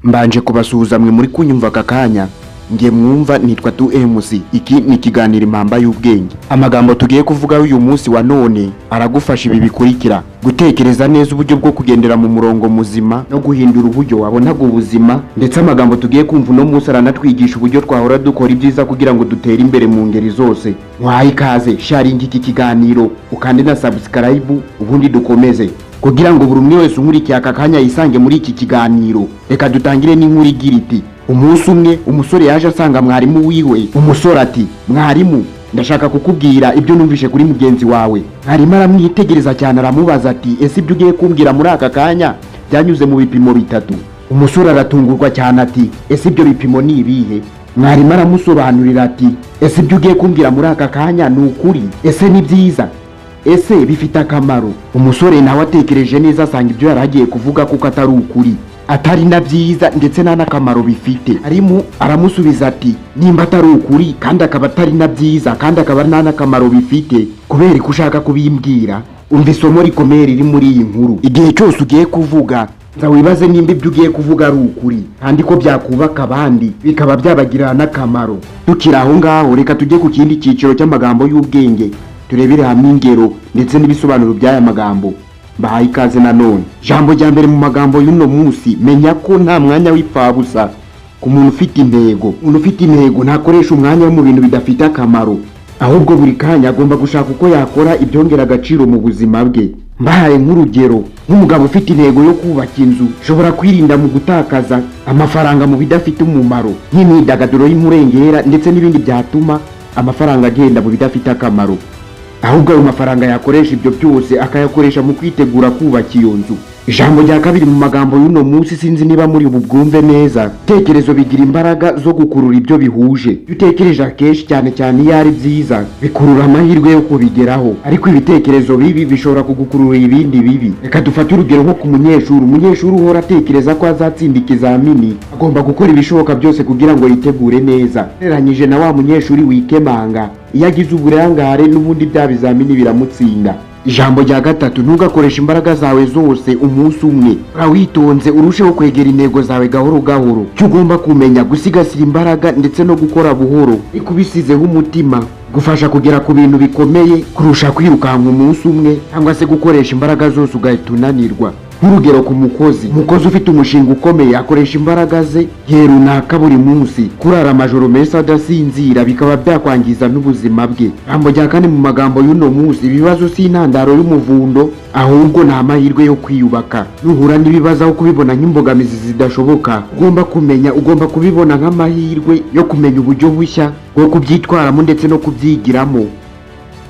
Mbanje kubasuhuza mwe muri kunyumva aka kanya. Nge mwumva nitwa 2MC. Iki ni ikiganiro Impamba y'Ubwenge. Amagambo tugiye kuvugaho uyu munsi wa none aragufasha ibi bikurikira: gutekereza neza, uburyo bwo kugendera mu murongo muzima no guhindura uburyo wabonaga ubuzima. Ndetse amagambo tugiye kumva uno munsi aranatwigisha uburyo twahora dukora ibyiza kugira ngo dutere imbere mu ngeri zose. Mwahaye ikaze, sharinga iki kiganiro, ukande na subscribe, ubundi dukomeze kugira ngo buri umwe wese unkurikiye aka kanya yisange muri iki kiganiro. Reka dutangire n'inkuru igira iti: Umunsi umwe umusore yaje asanga mwarimu wiwe. Umusore ati: "Mwarimu, ndashaka kukubwira ibyo numvishe kuri mugenzi wawe." Mwarimu aramwitegereza cyane, aramubaza ati: "Ese ibyo ugiye kumbwira muri aka kanya byanyuze mu bipimo bitatu?" Umusore aratungurwa cyane ati: "Ese ibyo bipimo ni ibihe?" Mwarimu aramusobanurira ati: "Ese ibyo ugiye kumbwira muri aka kanya ni ukuri? Ese ni byiza? Ese bifite akamaro?" Umusore nawe atekereje neza, asanga ibyo yari agiye kuvuga kuko atari ukuri, atari na byiza, ndetse nta n'akamaro bifite. Arimo aramusubiza ati: "Nimba atari ukuri, kandi akaba atari na byiza, kandi akaba nta n'akamaro bifite, kubera ko ushaka kubimbwira?" Umva isomo rikomeye riri muri iyi nkuru: igihe cyose ugiye kuvuga, nza wibaze nimba ibyo ugiye kuvuga ari ukuri, kandi ko byakubaka abandi, bikaba byabagirira n'akamaro. Tukiri aho ngaho, reka tujye ku kindi cyiciro cy'amagambo y'ubwenge, turebere hamwe ingero ndetse n'ibisobanuro by'aya magambo. Mbahaye ikaze nanone. Ijambo rya mbere mu magambo y'uno munsi: menya ko nta mwanya w'ipfabusa ku muntu ufite intego. Umuntu ufite intego ntakoresha umwanya we mu bintu bidafite akamaro, ahubwo buri kanya agomba gushaka uko yakora ibyongera agaciro mu buzima bwe. Mbahaye nk'urugero, nk'umugabo ufite intego yo kubaka inzu ushobora kwirinda mu gutakaza amafaranga mu bidafite umumaro, nk'imyidagaduro y'umurengera ndetse n'ibindi byatuma amafaranga agenda mu bidafite akamaro. Ahubwo ayo mafaranga yakoresha ibyo byose akayakoresha mu kwitegura kubaka iyo nzu. Ijambo rya kabiri mu magambo y'uno munsi, sinzi niba muri ubu bwumve neza: ibitekerezo bigira imbaraga zo gukurura ibyo bihuje. Iyo utekereje akenshi, cyane cyane iyo ari byiza, bikurura amahirwe yo kubigeraho, ariko ibitekerezo bibi bishobora kugukurura ibindi bibi. Reka dufate urugero nko ku munyeshuri. Umunyeshuri uhora atekereza ko azatsinda ikizamini agomba gukora ibishoboka byose kugira ngo yitegure neza, ugereranyije na wa munyeshuri wikemanga. Iyo agize uburangare, n'ubundi bya bizamini biramutsinda. Ijambo rya gatatu: ntugakoreshe imbaraga zawe zose umunsi umwe. Witonze urusheho kwegera intego zawe gahoro gahoro. Icyo ugomba kumenya, gusigasira imbaraga ndetse no gukora buhoro ariko ubisizeho umutima gufasha kugera ku bintu bikomeye kurusha kwirukanka umunsi umwe cyangwa se gukoresha imbaraga zose ugahita unanirwa. Nk'urugero ku mukozi, umukozi ufite umushinga ukomeye akoresha imbaraga ze igihe runaka buri munsi. Kurara amajoro menshi adasinzira bikaba byakwangiza n'ubuzima bwe. Ijambo rya kane mu magambo y'uno munsi: ibibazo si intandaro y'umuvundo, ahubwo ni amahirwe yo kwiyubaka. Nuhura n'ibibazo, aho kubibona nk'imbogamizi zidashoboka, ugomba kumenya, ugomba kubibona nk'amahirwe yo kumenya uburyo bushya bwo kubyitwaramo ndetse no kubyigiramo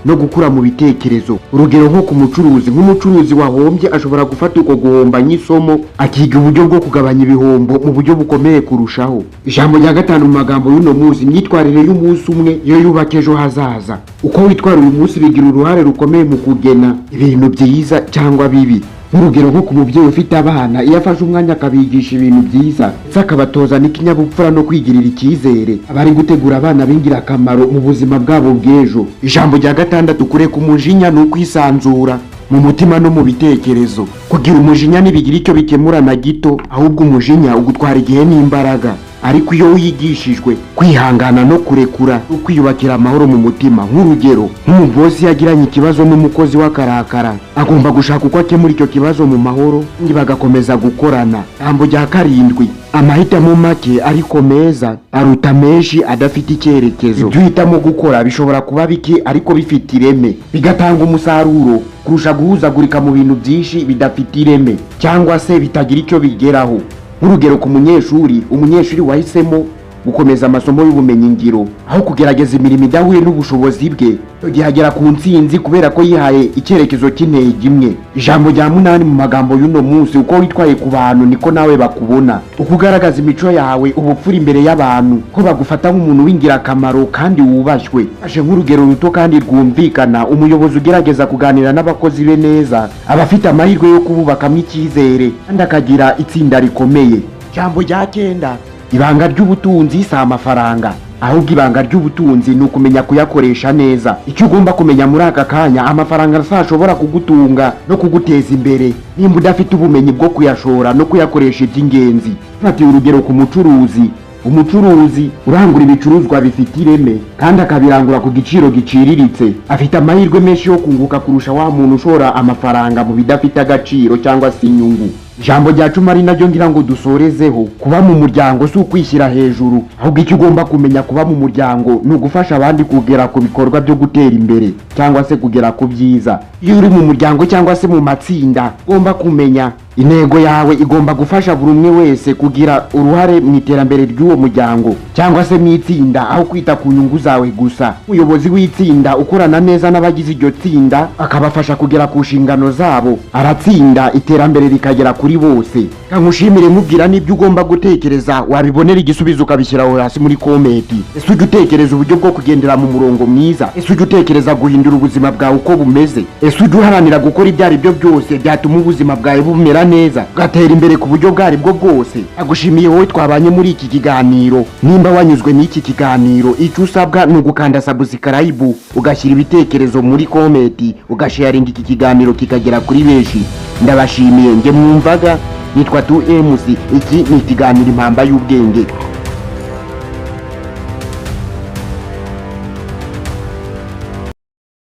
no gukura mu bitekerezo. Urugero nko ku mucuruzi, nk'umucuruzi wahombye ashobora gufata uko guhomba nk'isomo, akiga uburyo bwo kugabanya ibihombo mu buryo bukomeye kurushaho. Ijambo rya gatanu mu magambo y'uno munsi: imyitwarire y'umunsi umwe iyo yubaka ejo hazaza. Uko witwara uyu munsi bigira uruhare rukomeye mu kugena ibintu byiza cyangwa bibi. Nk'urugero nko ku mubyeyi ufite abana, iyo afashe umwanya akabigisha ibintu byiza ndetse akabatoza n'ikinyabupfura no kwigirira icyizere, aba ari gutegura abana b'ingirakamaro mu buzima bwabo bw'ejo. Ijambo rya gatandatu: kureka umujinya ni ukwisanzura mu mutima no mu bitekerezo. Kugira umujinya ntibigira icyo bikemura na gito, ahubwo umujinya ugutwara igihe n'imbaraga. Ariko iyo wigishijwe kwihangana no kurekura, no kwiyubakira amahoro mu mutima. Nk'urugero nk'umubosi yagiranye ikibazo n'umukozi w'akarakara, agomba gushaka uko akemura icyo kibazo mu mahoro kandi bagakomeza gukorana. Ijambo rya karindwi: amahitamo make ariko meza aruta menshi adafite icyerekezo. Ibyo uhitamo gukora bishobora kuba bike ariko bifite ireme, bigatanga umusaruro kurusha guhuzagurika mu bintu byinshi bidafite ireme cyangwa se bitagira icyo bigeraho. Nk'urugero ku munyeshuri, umunyeshuri wahisemo gukomeza amasomo y'ubumenyingiro aho kugerageza imirimo idahuye n'ubushobozi bwe, gihagera ku ntsinzi kubera ko yihaye icyerekezo cy'intego imwe. Ijambo rya munani mu magambo y'uno munsi: uko witwaye ku bantu niko nawe bakubona. Uko ugaragaza imico yawe, ubupfura imbere y'abantu, ko bagufata nk'umuntu w'ingirakamaro kandi wubashywe. Ashe nk'urugero ruto kandi rwumvikana, umuyobozi ugerageza kuganira n'abakozi be neza aba afite amahirwe yo kububakamo icyizere kandi akagira itsinda rikomeye. Ijambo rya cyenda: ibanga ry'ubutunzi si amafaranga. Ahubwo ibanga ry'ubutunzi ni ukumenya kuyakoresha neza. Icyo ugomba kumenya muri aka kanya, amafaranga ntashobora kugutunga no kuguteza imbere nimba udafite ubumenyi bwo kuyashora no kuyakoresha iby'ingenzi. Fatiye urugero ku mucuruzi. Umucuruzi urangura ibicuruzwa bifite ireme kandi akabirangura ku giciro giciriritse afite amahirwe menshi yo kunguka kurusha wa muntu ushora amafaranga mu bidafite agaciro cyangwa se inyungu. Ijambo rya 10 ari naryo ngira ngo dusorezeho: kuba mu muryango si ukwishyira hejuru, ahubwo icyo ugomba kumenya, kuba mu muryango ni ugufasha abandi kugera ku bikorwa byo gutera imbere cyangwa se kugera ku byiza. Iyo uri mu muryango cyangwa se mu matsinda, ugomba kumenya intego yawe igomba gufasha buri umwe wese kugira uruhare mu iterambere ry'uwo muryango cyangwa se mu itsinda, aho kwita ku nyungu zawe gusa. Umuyobozi w'itsinda ukorana neza n'abagize iryo tsinda, akabafasha kugera ku nshingano zabo, aratsinda, iterambere rikagera kuri bose. Kankushimire, mubwira n'ibyo ugomba gutekereza, wabibonera igisubizo ukabishyira aho hasi muri comment. Ese ujya utekereza uburyo bwo kugendera mu murongo mwiza? Ese ujya utekereza guhindura ubuzima bwawe uko bumeze? Ese ujya uharanira gukora ibyo ari byo byose byatuma ubuzima bwawe bumera neza, ugatera imbere ku buryo bwo aribwo bwose? Agushimiye wowe twabanye muri iki kiganiro. Nimba wanyuzwe n'iki kiganiro, icyo usabwa ni ugukanda subscribe, ugashyira ibitekerezo muri comment, ugasharinga iki kiganiro kikagera kuri benshi. Ndabashimiye. Njye mwumvaga nitwa 2MC. Iki ni ikiganiro Impamba y'Ubwenge.